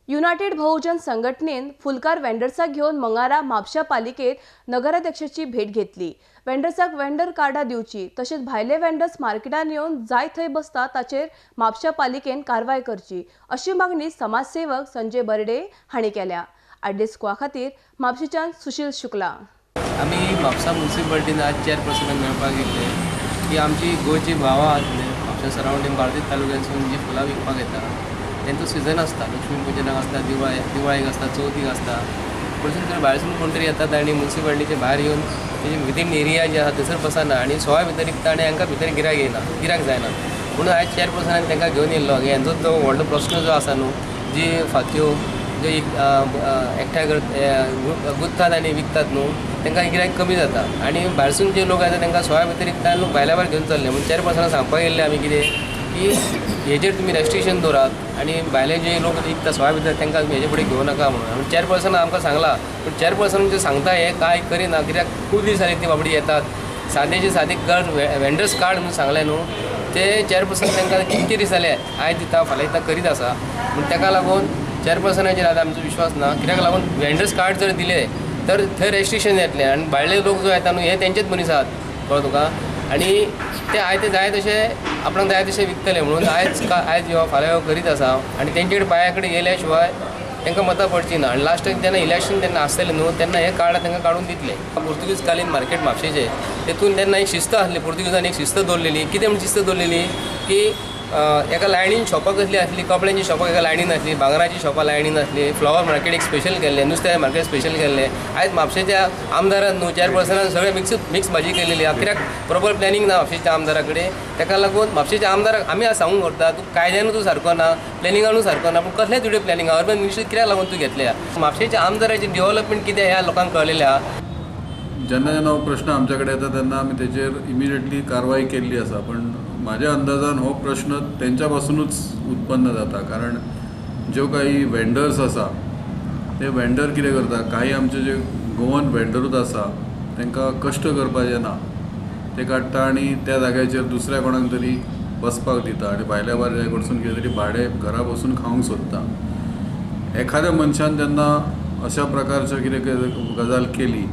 United बहुजन संघटनेन फुलकार वेंडर्साक घेवन मंगारा म्हापशा पालिकेत नगराध्यक्षाची भेट घेतली. वेंडर्साक वेंडर कार्डां दिवची तशेंच भायले वेंडर्स मार्केटान येवन जाय थंय बसता ताचेर म्हापशा पालिकेन कारवाय करची अशी मागणी समाजसेवक संजय बर्डे हांणी केल्या. आडले स्कुवा खातीर म्हापशेच्यान सुशील शुक्ला. आमी म्हापसा म्युनिसिपालिटीन आज चेअरपर्सनाक मेळपाक गेल्ले की आमची गोंयची भावां आसले म्हापशा सरावंडींग बार्देस तालुक्यासून जी फुलां विकपाक येता तेंचो सिजन आसता, लक्ष्मी पुजनाक आसता, दिवाळेक आसता, चवथीक आसता. पयसून तरी भायरसून कोण तरी येतात आनी म्युनिसिपालिटीचे भायर येवन तेजे विदीन एरिया जे आसा थंयसर बसना आनी सोय भितर विकता आनी हांकां भितर गिरायक येयना, गिरायक जायना. म्हणून आयज चेअरपर्सनान तांकां घेवन येयल्लो. हेंचो जो व्हडलो प्रस्न जो आसा न्हू, जी फात्यो ज्यो एकठांय गुंथतात आनी विकतात न्हू, तांकां गिरायक कमी जाता आनी भायरसून जे लोक येता तांकां सोय भितर विकता आनी लोक भायल्या भायर घेवन चल्ले. म्हणून चेअरपर्सनाक सांगपाक येयल्ले आमी कितें की हेजेर तुमी रेस्ट्रिक्शन दवरात आनी भायले जे लोक विकता सोय भितर तांकां तुमी हेजे फुडें घेवं नाका म्हणून. आनी चेअरपर्सनान आमकां सांगलां, पूण चेअरपर्सन जे सांगता हें कांय करिना, कित्याक खूब दीस जाले ती बाबडी येतात. सादेचे सादे कार्ड वेंडर्स कार्ड म्हणून सांगलें न्हू, ते चेअरपर्सन तांकां कितके दीस जाले आयज दिता फाल्यां दिता करीत आसा. पूण ताका लागून चेअरपर्सनाचेर आतां आमचो विश्वास ना, कित्याक लागून वेंडर्स कार्ड जर दिले तर थंय रेस्ट्रिक्शन येतलें आनी भायले लोक जो येता न्हू हे तेंचेच मनीस आहात, कळ्ळें तुका, आनी ते आयते ते जाय तशें आपणाक जाय तशें विकतले. म्हणून आयज यो फाल्यां यो करीत आसा आनी तेंचे कडेन पांया कडेन गेल्या शिवाय तांकां मतां पडची ना. आनी लास्टाक जेन्ना इलेक्शन तेन्ना आसतलें न्हू तेन्ना हें कार्ड तांकां काडून दितले. पुर्तुगीज कालीन मार्केट म्हापशेचें, तेतून तेन्ना एक शिस्त आसली, पुर्तुगीजान एक शिस्त दवरलेली. कितें म्हण शिस्त दवरलेली की एका लायनीन शॉपां कसली आसली, कपड्यांची शॉपां एका लायनीन आसली, भांगराची शॉपां लायनीन आसली, फ्लॉवर मार्केट एक स्पेशल केल्लें, नुस्त्या मार्केट स्पेशल केल्लें. आयज म्हापशेच्या आमदारान न्हू चेअरपर्सनान सगळें मिक्स भाजी केलेली. कित्याक प्रोपर प्लॅनिंग ना म्हापशेच्या आमदारा कडेन. ताका लागून म्हापशेच्या आमदाराक आमी आज सांगूंक व्हरता, तूं कायद्यानूय तूं सारको ना, प्लॅनिंगानूय सारको ना, पूण कसलें तुजें प्लॅनिंग अर्बन मिनिस्ट्री कित्याक लागून तूं घेतल्या? म्हापशेच्या आमदाराचें डेव्हलपमेंट कितें ह्या लोकांक कळलेलें आहा. जेन्ना जेन्ना हो प्रश्न आमच्या कडेन येता तेन्ना आमी तेजेर इमिडिएटली कारवाय केल्ली आसा, पण म्हाज्या अंदाजान हो प्रश्न तेंच्या पासुनूच उत्पन्न जाता. कारण ज्यो काही वेंडर्स आसा ते वेंडर कितें करता, काही आमचे जे गोवन वेंडरूच आसा तांकां कश्ट करपाचें ना, ते काडटा आनी त्या जाग्याचेर दुसऱ्या कोणाक तरी बसपाक दिता आनी भायल्या भायर कडसून कितें तरी भाडें घरा बसून खावंक सोदता. एखाद्या मनशान जेन्ना अशा प्रकारच्यो कितें गजाल केली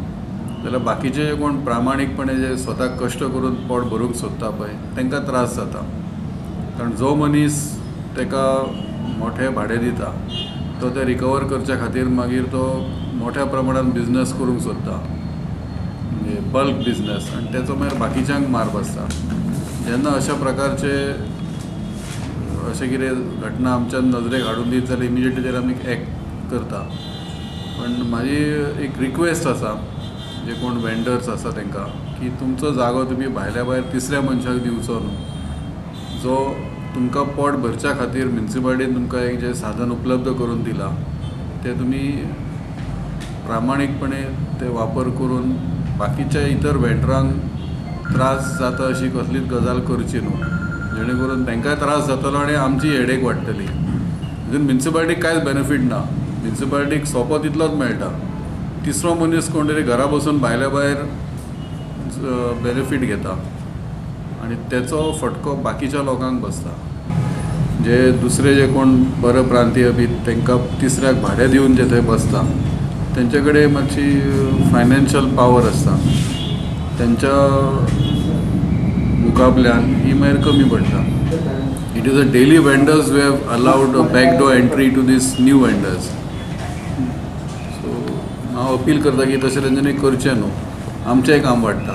जाल्यार बाकीचे जे कोण प्रामाणीकपणे जे स्वताक कश्ट करून पोट भरूंक सोदता पळय तांकां त्रास जाता. कारण जो मनीस ताका मोठें भाडें दिता तो तें रिकवर करच्या खातीर मागीर तो मोठ्या प्रमाणान बिजनस करूंक सोदता, म्हणजे बल्क बिजनस, आनी तेचो मागीर बाकीच्यांक मार बसता. जेन्ना अशा प्रकारचे अशें कितें घटना आमच्या नजरेक हाडून दीत जाल्यार इमिजिएटली तेजेर आमी एक्ट करता. पण म्हाजी एक रिक्वेस्ट आसा जे कोण वेंडर्स आसा तांकां की तुमचो जागो तुमी भायल्या भायर तिसऱ्या मनशाक दिवचो न्हू, जो तुमकां पोट भरच्या खातीर म्युनिसिपालिटीन तुमकां एक जें साधन उपलब्ध करून दिलां तें तुमी प्रामाणीकपणे ते वापर करून बाकीच्या इतर वेंडरांक त्रास जाता अशी कसलीच गजाल करची न्हू, जेणे करून तांकांय त्रास जातलो आनी आमची हेडेक वाडटली. हितून म्युनिसिपालिटीक कांयच बेनिफीट ना, म्युनिसिपालिटीक सोंपो तितलोच मेळटा, तिसरो मनीस कोण तरी घरा बसून भायल्या भायर बेनिफीट घेता आनी तेचो फटको बाकीच्या लोकांक बसता. जे दुसरे जे कोण परप्रांतीय बी तांकां तिसऱ्याक भाडें दिवन जे थंय बसता तेंचे कडेन मातशी फायनान्शियल पावर आसता, तेंच्या मुकाबल्यान ही मागीर कमी पडटा. It is a daily vendors who have allowed a back door entry to this new vendors. हांव अपील करता की तशें तेंच्यांनी करचें न्हू, आमचेंय काम वाडटा.